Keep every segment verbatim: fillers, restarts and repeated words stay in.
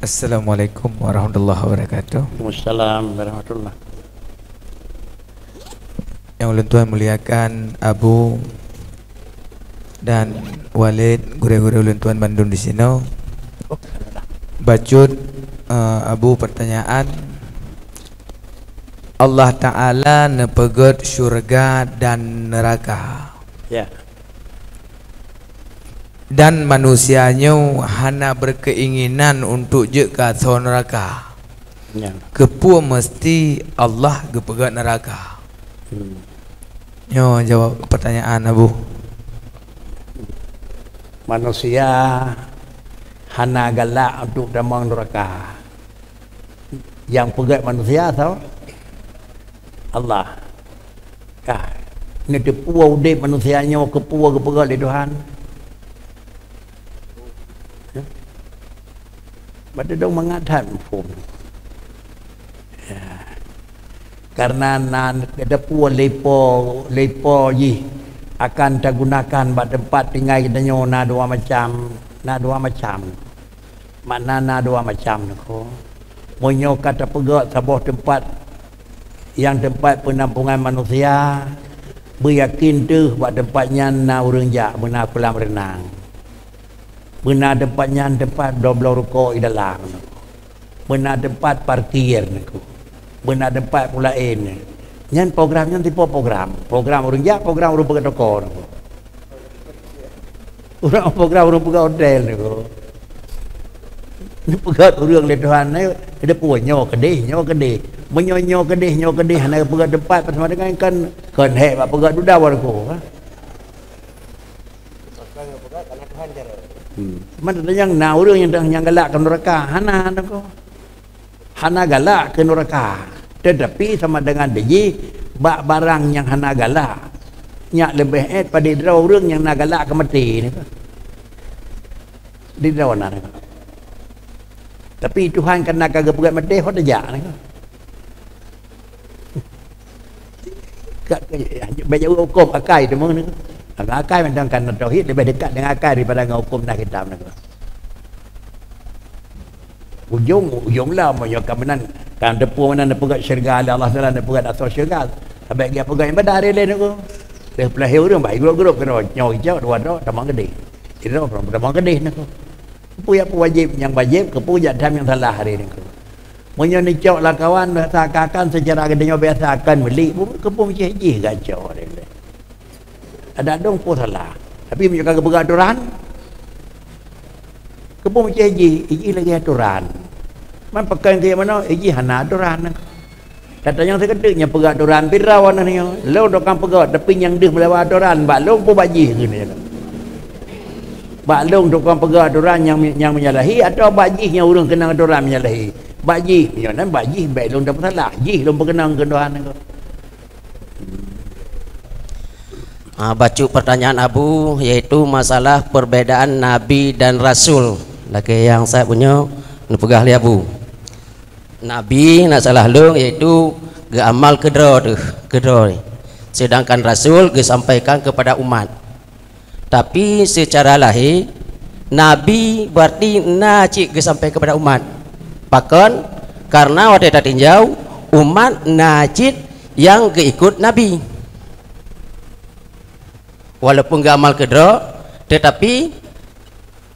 Assalamualaikum warahmatullahi wabarakatuh. Waalaikumsalam warahmatullah. Nyang ulôn tuan muliakan Abu dan Walid, gurée-gurée ulôn tuan bandum di sinoe. Bacut, eh, Abu, pertanyaan, Allah Ta'ala neupeugét syurga dan neuraka. Ya. Dan manusia nyoe hana berkeinginan untuk jeuet keu asoe neuraka. Ya. Keupeue meusti Allah geupeugét neuraka? Hmm. Nyoe jaweueb pertanyaan Abu. Manusia hana galak untuk tamong neuraka. Nyang peugét manusia soe? Allah. Ka, neuteupeue udeb manusia nyoe keupeue geupeugét lé Tuhan? Bak teudong mangat that muphom. Ya. Karena na neuteupeue lepo, lepo jih akan tagunakan bak teumpat tinggai geutanyoe na dua macam, na dua macam. Makna na dua macam niko. Meunyoe ka tapeugét saboh teumpat nyang teumpat peunampungan manusia, beuyakin teuh bak teumpat nyan na ureuëng jak, beuna kolam reunang. Beuna teumpat nyan teumpat bloe-bloe rukok i dalam niko. Beuna teumpat parkir niko. Beuna teumpat peulaén. Nyan program nyan tipe program. Program ureuëng jak, program ureuëng peugét toko niko. Ureuëng peugah, ureuëng peugah hotel niko. Neupeugét ureuëng lé Tuhan, eh, neupeue nyoe keudeh, nyoe keudeh. Meunyoe nyoe keudeh, nyoe keudeh, hana geupeugét teumpat, sama dengan kan, kan hék bak peugét dudoe wareuko, ha? Hmm. Cuman teunyang na ureuëng nyang, nyang galak keu neuraka, hana niko. Hana galak keu neuraka, teutapi sama dengan dijih bak barang nyang hana galak. Nyak leubeh ét padub droe ureuëng nyang na galak keu maté niko. Di droe na niko. Tapi Tuhan kana ka geupeugét maté, ho tajak niko. Ka, ka, bèk jaweueb huköm akai teuma niko. Akai mantong kan tauhid leubeh dekat dengan akai daripada ngon huköm na kitab niko. Ujong, ujong lah, meunyoe ka meunan, ka teupeue meunan neupeugét syeuruga lé Allah Taala, neupeugét asoe syeuruga. Sabab geupeugét ibadah hari lé niko. Lheueh peulahé ureuëng, bah, grup-grup keudroe, nyoe icok, dua droe, tamong keudeh. Sidroe, tamong keudeh niko. Keupeue jak peuwajéb nyang wajéb, keupeue jak tham nyang salah hari niko. Meunyoe neucok lam kawan, seakan-akan seucara geutanyoe biasa akan meulik, keupeue meucéh jih gacok hari lé. Adak dong peue salah. Tapi meunyoe ka geupeugah atoran, keupeue meucéh jih, ijih lagée atoran. Man pakon keu manoe, ijih hana atoran. Kata nyang sikeudeuek nyang peugah atoran, pih droe na nyoe. Lôn tukang peugah, tapi nyang deuh meulawan atoran, bak lôn peue bak jih keunoe. Bak lôn tukang peugah atoran nyang, nyang menyalahi, atawa bak jih nyang ureuëng keunong atoran menyalahi? Bak jih, nyoe nan bak jih, bèk lôn tapeusalah. Jih lôn peukeunong keu Tuhan nyoe. Ah, bacut pertanyaan Abu, yaitu masalah perbedaan nabi dan rasul. Lagée nyang sa bunoe neupeugah lé Abu. Nabi, nak salah lôn, yaitu geuamal keudroe teuh, keudroe. Sedangkan rasul geusampaikan kepada umat. Tapi secara lahé, nabi berarti na cit geusampaikan kepada umat. Pakon? Karena watée tatinjau, umat na cit nyang geuikot nabi. Walaupun geuamal keudroe, tetapi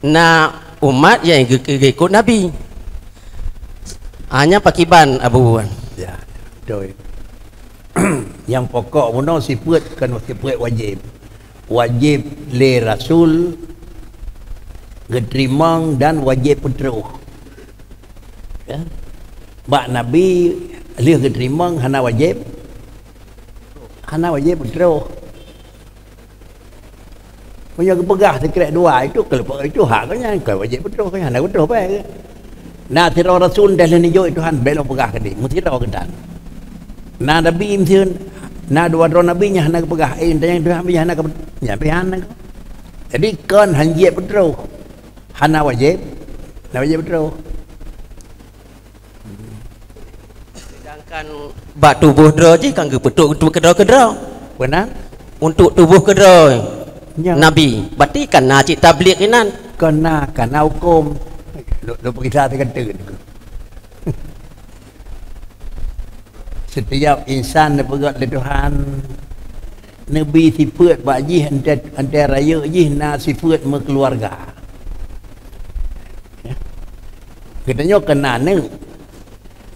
na umat nyang geu-, geuikot nabi. Hanya pakiban Abu Wan. Ya, betul. Nyang pokok bunoe sifeuet kon sifeuet wajéb. Wajéb lé rasul geuteurimong dan wajéb peutroh. Ya. Bak nabi lheueh geuteurimong hana wajéb, hana wajéb peutroh. Meunyoe geupeugah sikrek dua, itu keuleupok, itu hak geuh nyan, kon wajéb peutroh geuh nyan, hana geutroh bae. Na sidroe rasul deh lheueh neujok Tuhan, bèk lôn peugah keudeh, meusidroe geutan. Na nabi meuseuen, na dua droe nabi nyang hana geupeugah, eh, tanyong Tuhan, nyan hana geupeugah, nyan pih hana. Jadi kon hanjeuet peutroh, hana wajéb, hana wajéb peutroh. Sedangkan bak tuboh droe jih kan geupeutrok untuk keudroe-keudroe. Beuna? Untuk tuboh keudroe. Ya. Nabi. Berarti kan na cit tabligh inan. Kon na, kan na huköm. Lôn, lôn peugisa sigoe teuk. Setiap insan neupeugét lé Tuhan, neubi sifeuet bak jih, antée, antée rayeuk jih na sifeuet meukeuluwarga. Ya. Geutanyoe keu na aneuk,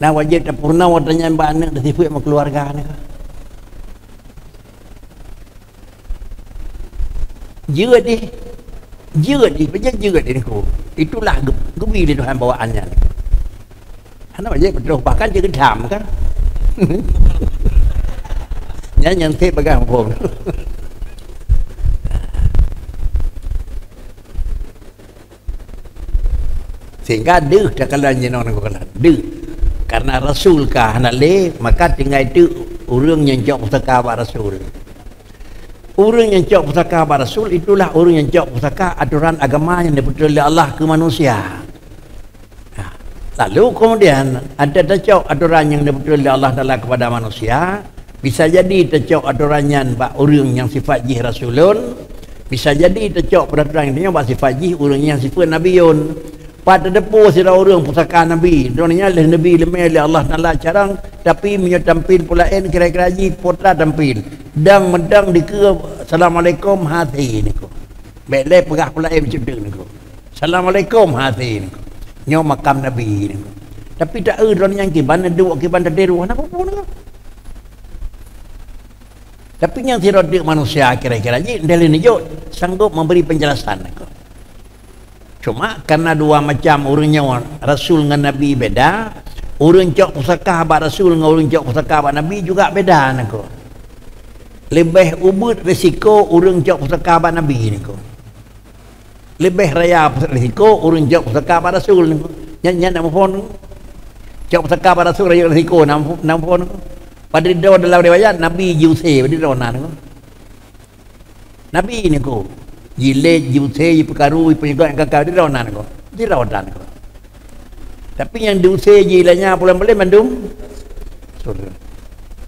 na wajéb tapeurunoe watée nyan bak aneuk sifeuet meukeuluwarga nyoe. Jeuet deh. Jeuet deh. Pajan jeuet deh niko. Itulah ge-, geubi lé Tuhan bawaan nyan. Hana wajéb peutroh, bahkan jeuet geudam kan. Nyan nyang seb bagah muphom. Sehingga deuh takalon jinoe nanggroe kalon. Deuh. Karena rasul ka hana lé, maka tinggai teuk ureuëng nyang cok pusaka bak rasul. Ureuëng nyang cok pusaka bak rasul itulah ureuëng nyang cok pusaka atoran agama nyang dipeutreun lé Allah keu manusia. Nah, lalu kemudian ada tacok atoran nyang dipeutreun lé Allah Taala kepada manusia, bisa jadi tacok atoran nyan bak ureuëng nyang sifat jih rasulun, bisa jadi tacok peraturan nyan bak sifat jih ureuëng nyang sifat nabiun. Pat tateupeue sidroe ureuëng pusaka nabi, droeneuh nyan lheueh nabi leumé lé Allah Taala carông, tapi meunyoe tampil peulaén kira-kira jih pota tampil. Dang meudang dikeue, "Assalamualaikum," hase niko. Bék lé peugah peulaén meucudeueng niko. "Assalamualaikum," hase niko. Nyoe makam nabi niko. Tapi taeu droeneuh nyan kiban neuduek kiban tatiru, hana peue-peue niko. Tapi nyang sidroe teuk manusia kira-kira jih, ndeh lé neujok sanggob memberi penjelasan niko. Cuma karena dua macam ureuëng nyoe, rasul ngon nabi beda, ureuëng cok pusaka bak rasul ngon ureuëng cok pusaka bak nabi juga beda niko. Leubeh ubit risiko ureuëng cok pusaka bak nabi niko. Leubeh raya risiko ureuëng cok pusaka bak rasul niko. Nyan, nyan na muphom niko. Cok pusaka bak rasul raya risiko na muphom, na muphom niko. Padahai dalam riwayat nabi jiusé, padahai na niko. Nabi niko, jilét, jiusé, jipeukaru, jipeunyugat nyang ka-ka, di droe na niko. Di droe na niko. Tapi nyang diusé jih lé nyan pulan-pulan mandum surga.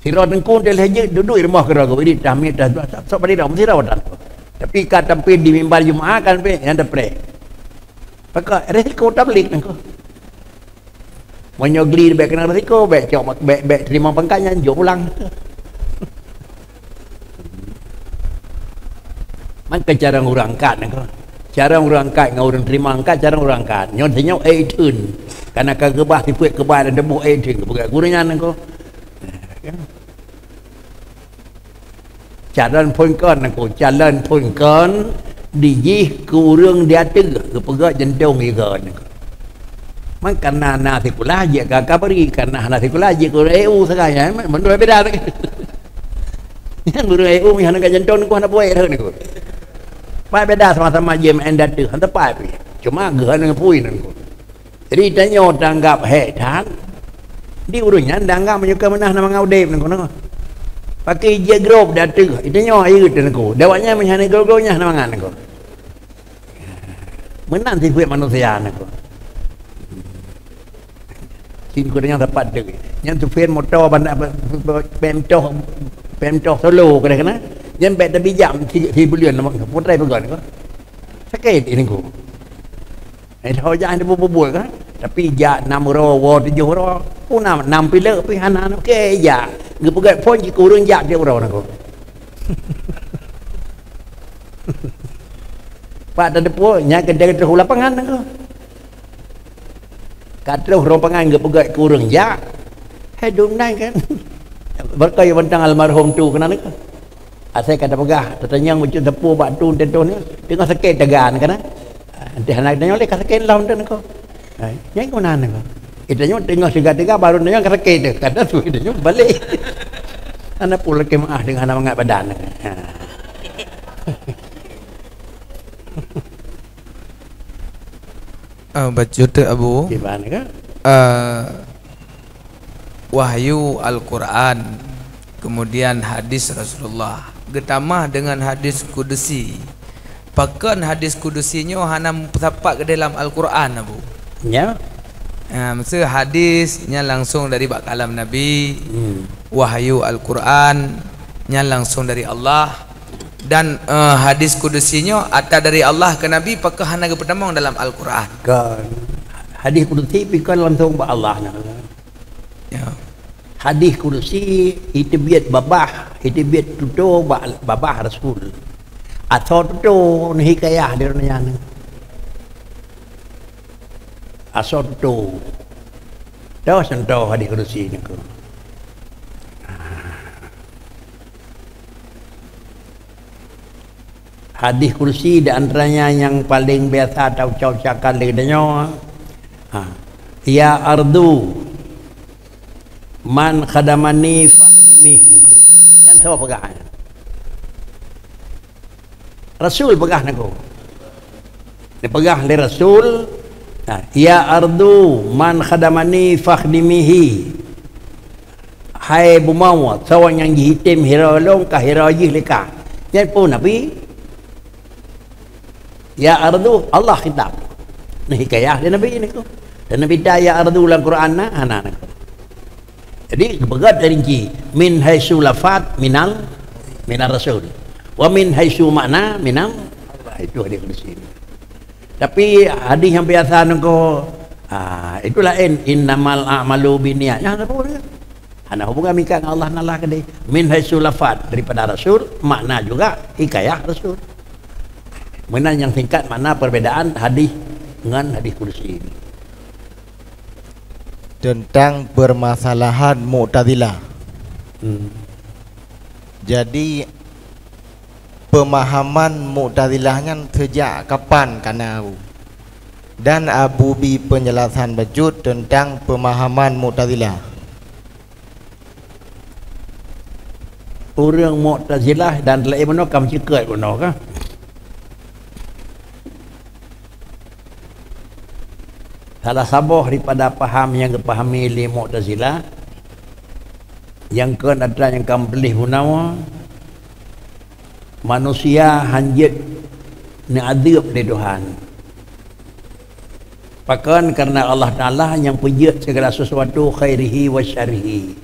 Sidroe teungku teuh lheueh jeuet duduek di rumoh keudroe geuh, di tahmid, dah, dah, sok bak di droe, sidroe na niko. Tapi ka tampil di mimbar Jumaat kan pih, nyan tapreh. Pakon risiko tablig niko. Meunyoe gli bék keunong risiko, bék cok, bék, bék teurimong pangkat nyan, jok pulang. Man keu carông ureuëng angkat niko. Carông ureuëng angkat ngon ureuëng teurimong angkat, carông ureuëng angkat. Nyoe sinyoe ék theun. Karena ka geubah sifeuet keubai dan teuboh ék theun keu peugah gurée nyan niko. Calon phon kon niko, calon phon kon dijih keu ureuëng di ateueh geupeugah jantong igon niko. Man karena na sikula jeuet ka kabri, karena hana sikula jeuet keu ureuëng E U sagai, eh, mandua beda lagi. Nyan ureuëng E U meuhana ka jantong niko hana buet lagée niko. Pai beda sama-sama jeuet meu'en di ateueh, hana pai pih. Cuma geuh hana pui niko. Jadi tanyoe tanggap hék that, di ureuëng nyan tanggap meunyoe ka meunah na mangat udeb niko. Pakai jeuet grob di ateueh, tanyoe ayeuet niko. Dawak nyan meuhana grob-grob nyan hana mangat niko. Meunan sifeuet manusia niko. Sin kuda nyang sapat tu. Nyan supir moto banda pemtoh, pemtoh Solo kena-kena. Nyan bék tabijak si, si buleuen nama putai pegon niko. Sakét niko. Eh, ho jak hana buet-buet kan? Tapi jak nam uroe, woe tujoh uroe. Puna nam pilek pih hana, oke, jak. Geupeugah phon jih keu ureuëng jak tiep uroe niko. Pak tateupeue, nyan keuntée troh u lapangan niko. Ka troh u lapangan geupeugah keu ureuëng jak. Hai dum nyan kan. Berkai bantang almarhum tu keunan niko. Asai ka tapeugah, tatanyong bacut teupeu bak tu teuntôn ni, teungoh sakét tagan kana. Entah hana tanyong lé ka sakét lom teuntôn ko. Hai, nyang guna niko. Ita nyoe teungoh teuga-teuga baru tanyong ka sakét tu. Kata tu ita nyoe balek. Hana pula keumaah dengan hana mangat badan. Ha. Ah, bacut teuk, Abu. Kiban ka? Ah, wahyu Al-Quran, kemudian hadis Rasulullah, geutamah dengan hadis kudusi. Pakon hadis kudusi nyoe hana meusapat keudeh lam Al-Quran, Abu? Nya. Ah, maksud hadis nyan langsung dari bak kalam Nabi, hmm, wahyu Al-Quran nyan langsung dari Allah. Dan, eh, hadis kudusi nyoe ata dari Allah ke Nabi, pakon hana geupeutamong dalam Al-Quran? Kon. Hadis kudusi pih kon langsong bak Allah na. Ya. Hadis kudusi iteubiet babah, iteubiet tutoe bak babah Rasul. Asoe tutoe neuhikayah di dunia ni. Asoe tutoe. Toh contoh hadis kudusi nyoe. Hadis kudusi di antaranya nyang paling biasa taucap-ucapkan lé geutanyoe, ha, "Ya ardu, man khadamani fakhdimih." Nyan soe peugah nyan? Rasul peugah nyan. Dipeugah lé Rasul, ha, "Ya ardu, man khadamani fakhdimihi." Hai bumoe, soe nyang jihitem hiroe lôn ka hiroe jih lé kah. Nyan peue Nabi? Ya ardu, Allah khitab. Nah, hikayah lé Nabi nyoe. Dan Nabi ta ya ardu lam Quran na, hana nyoe. Jadi, geupeugah teurinci, min haitsu lafat minal, minal rasul. Wa min haitsu makna minal, itu hadis kudusi. Tapi hadis nyang biasa nyoe, ah, itu laén, innamal a'malu binniyat. Nyan apa dia? Hana hubungan mika ngon Allah Taala keudeh. Min haitsu lafat daripada Rasul, makna juga hikayah Rasul. Meunan nyang singkat makna perbedaan hadis ngon hadis kudusi. Tentang permasalahan Mu'tazilah. Hmm. Jadi, pemahaman Mu'tazilah nyan sejak kapan kana? Dan Abu bi penjelasan bacut tentang pemahaman Mu'tazilah. Ureuëng Mu'tazilah dan laén bunoe ka meucukot bunoe ka. Salah saboh daripada paham nyang geupahami lé Mu'tazilah, nyang keu atra nyang ka meutuléh bunoe, manusia hanjeuet neuadeueb lé Tuhan. Pakon? Karena Allah Taala nyang peujeuet segala sesuatu khairihi wa syarrihi.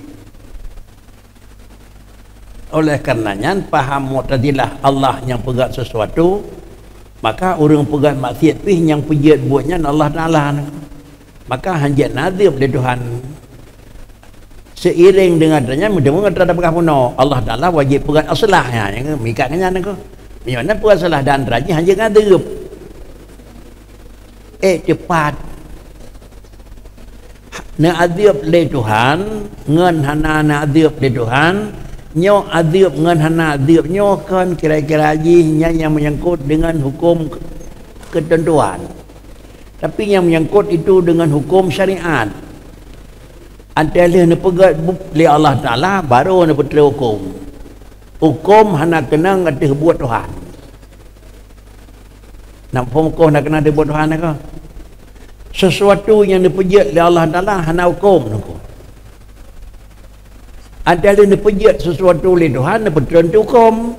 Oleh karena nyan, paham Mu'tazilah Allah nyang peugét sesuatu, maka ureuëng peugét maksiat pih nyang peujeuet buet nyan Allah Taala. Maka hanjeuet neuadeueb lé Tuhan. Seiring dengan nyan, meudeungoe atra peugah bunoe, Allah Taala wajéb peugét aslah, nyan nyang meuikat ngon nyan nyoe. Meunyoe na peugét aslah dan raji hanjeuet neuadeueb. Eh, teupat. Neuadeueb lé Tuhan ngon hana neuadeueb lé Tuhan, nyoe adeueb ngon hana adeueb nyoe kon kira-kira jih nyan nyang menyangkut dengan hukum ke-, ketentuan. Tapi nyang menyangkut itu dengan hukum syariat. Watée lheueh neupeugét bu-, lé Allah Taala, baru neupeutrok hukum. Hukum hana keunong ateueh buet Tuhan. Nak phon hukum hana keunong ateueh buet Tuhan ka? Sesuatu nyang neupeujeuet lé Allah Taala hana hukum nyoe. Watée lheueh neupeujeuet sesuatu lé Tuhan, neupeutrok hukum.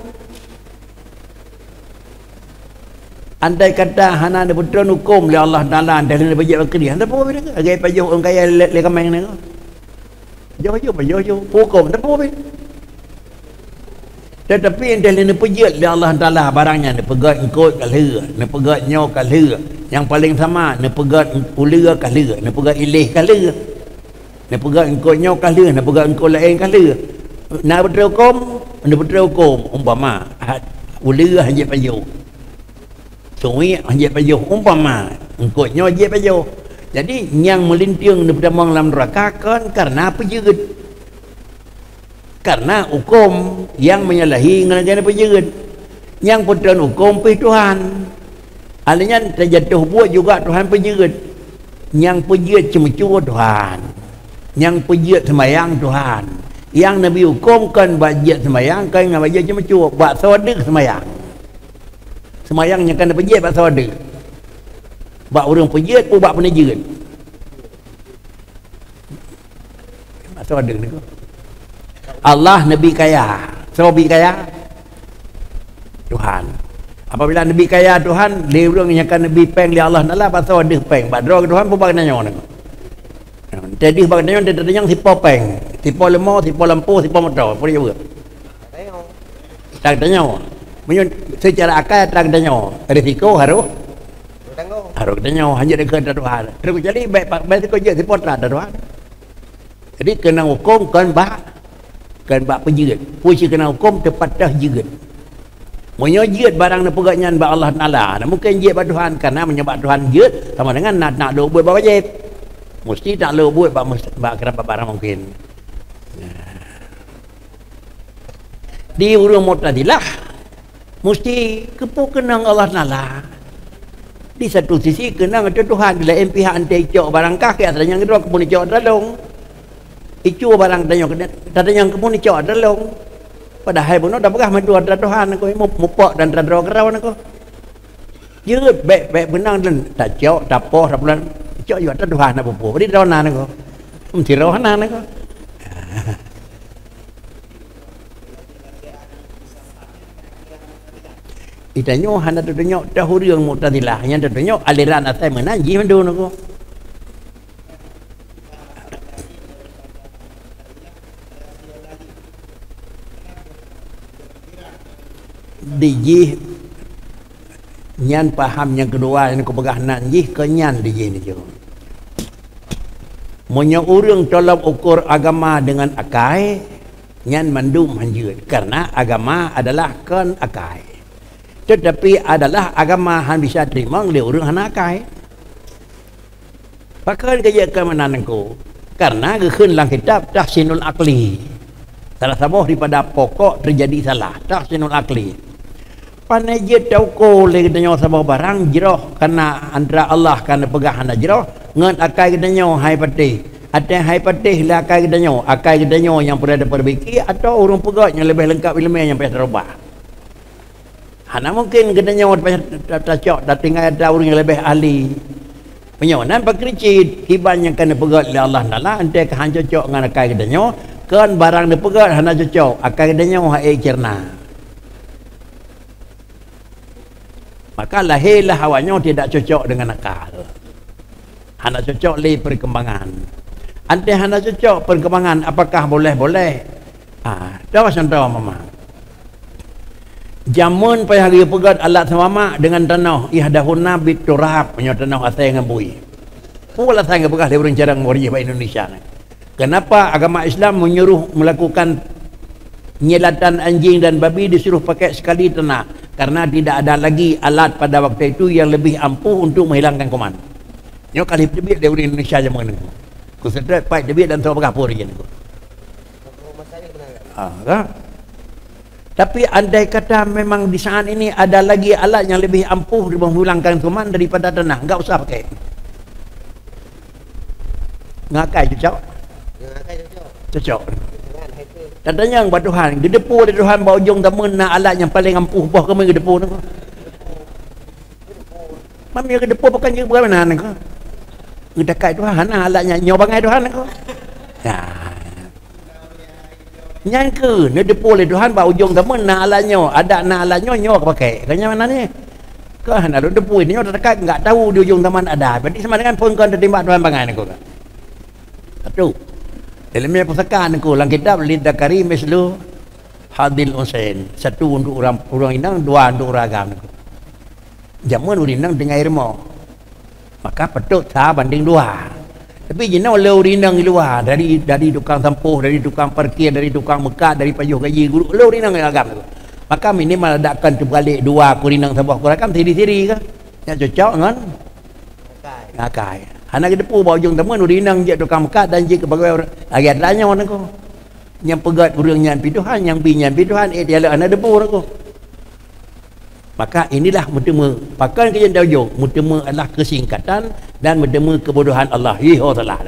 Andai kata hana neupeutron huköm lé Allah Taala, andai lé neupeujeuet bak keudeh, hana peue beda. Lagée pajoh ureuëng kaya lé, lé kaméng nyoe. Joh-joh, pajoh-joh, huköm, hana peue beda. Tetapi andai lé neupeujeuet lé Allah Taala barang nyan, neupeugét eungkôt ka lheueh, neupeugét nyoe ka lheueh. Nyang paleng sama, neupeugét uleue ka lheueh, neupeugét iléh ka lheueh. Neupeugét eungkôt nyoe ka lheueh, neupeugét eungkôt laén ka lheueh. Na beutôi huköm, na beutôi huköm, umpama, ha, uleue hanjeuet pajoh. Suwék hanjeuet pajoh, umpama, eungkôt nyoe jeuet pajoh. Jadi, nyang meulinteung neupeutamong lam neuraka kon kareuna peujeuet. Kareuna huköm nyang menyalahi ngon lagée peujeuet. Nyang peutron huköm pih Tuhan. Alheuh nyan teujatoh buet juga Tuhan peujeuet. Nyang peujeuet ceumeucue Tuhan. Nyang peujeuet seumayang Tuhan. Nyang neubi huköm kon bak jeuet seumayang, kon ngon bak jeuet ceumeucue, bak soe deuh seumayang. Seumayang nyang ka neupeujeuet bak soe deuh. Bak ureuëng peujeuet, peue bak peuneujeuet. Masa ada ni. Allah neubi kaya. Soe bi kaya? Tuhan. Apabila neubi kaya Tuhan, lé ureuëng nyang ka neubi péng lé Allah Taala, bak soe deuh péng? Bak droe Tuhan peue bak geutanyoe nyoe? Teuh deuh bak geutanyoe, teuh tanyong sipo péng, sipo leumo, sipo lampôh, sipo moto, peue jaweueb? Bak geutanyoe. Meunyoe seucara akai bak geutanyoe, risiko harôh Harôh geutanyoe, hana jeuet keu atra Tuhan. Terus jadi, bèk, bèk sikôt jeuet sipoh atra Tuhan. Jadi, keunong hukôm kon bak, kon bak peujeuet. Peue cit keunong hukôm teupatéh jeuet. Meunyoe jeuet barang neupeugét nyan bak Allah Taala, na mungken jeuet bak Tuhan, karena meunyoe bak Tuhan jeuet, sama dengan na, na lheueh buet bak wajéb. Musti na lheueh buet bak mus-, bak keurabat barang mungken. Nah. Di ureueng Mu'tazilah, musti keupeue keunong Allah Taala. Di satu sisi keunong ateueh Tuhan, di laén pihak, 'oh tacok barang kah, keu atra nyang keudroe keupeue neucok atra lôn. Icu barang tanyoe, atra nyang keupeue neucok atra lôn. Padahai bunoe tapeugah mandum atra Tuhan, aku mu-, mupok dan atra droe keudroe, aku. Jeuet, bèk, bèk beunang dan tacok, tapoh, tapulan. Cok juga atra Tuhan, na peue-peue. Beri droe na, aku. Meusidroe na, aku. Geutanyoe hana tatunyok teuh ureueng Mu'tazilah, nyang tatunyok aliran asai meunan jih mandum, aku. Di jih nyan paham nyang keudua nyang kupeugah nan jih keu nyan di jih nyoe. Meunyoe ureueng tolok ukur agama deungon akai, nyan mandum hanjeuet, karena agama adalah kon akai. Tetapi adalah agama han bisa teurimong lé ureueng hana akai. Pakon keu jeuet keu meunan, Teungku? Karena geukheun lam kitab Tahsinul Aqli. Salah saboh daripada pokok teujadi salah, Tahsinul Aqli. Pane jeuet teuko lé geutanyoe saboh barang jroh, karena antara Allah ka neupeugah hana jroh, ngon akai geutanyoe hai patéh. Até hai patéh lé akai geutanyoe, akai geutanyoe nyang peureulée tapeurbaiki, atawa ureueng peugét nyang leubeh leungkap ileumé nyang payah tarubah. Hana mungken geutanyoe ta-, ta-, tacok, tatinggai atra ureueng nyang leubeh ahli. Meunyoe nan pakri cit, kiban nyang ka neupeugét lé Allah Taala, enteuk ka han cocok ngon akai geutanyoe, kon barang neupeugét hana cocok, akai geutanyoe hana cerna. Maka lahirlah awak nyoe tidak cocok dengan akal. Hana cocok lé perkembangan. Até hana cocok perkembangan, apakah boleh-boleh? Ah, tahu contoh mama. Jameun payah geupeugét alat seumamak dengan tanoh, ihdahunna bit turab, meunyoe tanoh asai ngon bui. Peue alasan geupeugah lé ureueng carông waréh bak Indonesia nyoe? Kenapa agama Islam menyuruh melakukan nyelatan anjing dan babi disuruh pakai sekali tanah? Karena tidak ada lagi alat pada waktu itu yang lebih ampuh untuk menghilangkan kuman. Nyoe ka lheueh teubiet lé ureueng Indonesia jameun nyoe. Kuseutôt pat teubiet dan soe peugah peue ureueng nyoe. Ha, kan? Tapi andai kata memang di saat ini ada lagi alat yang lebih ampuh untuk menghilangkan kuman daripada tanah, enggak usah pakai. Ngakai cocok? Ngakai cocok. Cocok. Dengan itu. Tatanyong bak Tuhan, geudeupue lé Tuhan bak ujong tameun na alat nyang paleng ampuh boh keumeung geudeupue nyoe. Mam ya geudeupue pakon jeuet bagaimana nyoe? Geutakai Tuhan, hana alat nyan nyoe bangai Tuhan nyoe. Ya. Nyan keuh neudeupue lé Tuhan bak ujong tameun na alat nyoe, adak na alat nyoe, nyoe ka pakai. Ka nyan mana ni? Ka hana lôn deupue, nyoe teudekat enggak tahu di ujong taman ada. Berarti sama dengan phon kon teutimba Tuhan bangai nyoe ka. Satu. Ilmu pusaka nyoe lam kitab Lidzakari Mislu Hadzil Untsayain. Satu untuk ureueng, ureueng inong, dua untuk ureueng agam nyoe. Jameun ureueng inong tinggai rumoh. Maka patôt sa banding dua. Tapi jinoe lé ureueng inong di luwa, dari, dari tukang sampôh, dari tukang parkir, dari tukang meukat, dari pajoh gaji guru, lé ureueng inong agam. Maka minimal ada kan teubalek dua keu ureueng inong saboh keu ureueng agam siri-siri ka. Nyang cocok ngon akai. Hana geudeupue bak ujong tameun ureueng inong jeuet tukang meukat dan jeuet keu pegawai lagèe tanyoe nyoe. Nyang peugét ureueng nyan pi Tuhan, nyang bi nyan pi Tuhan, eh, dia lé hana deupue nyoe. Maka inilah meuteumé, pakon keu nyang taujok, meuteumé adalah keusingkatan dan meuteumé keubodohan Allah. Hi ho salah.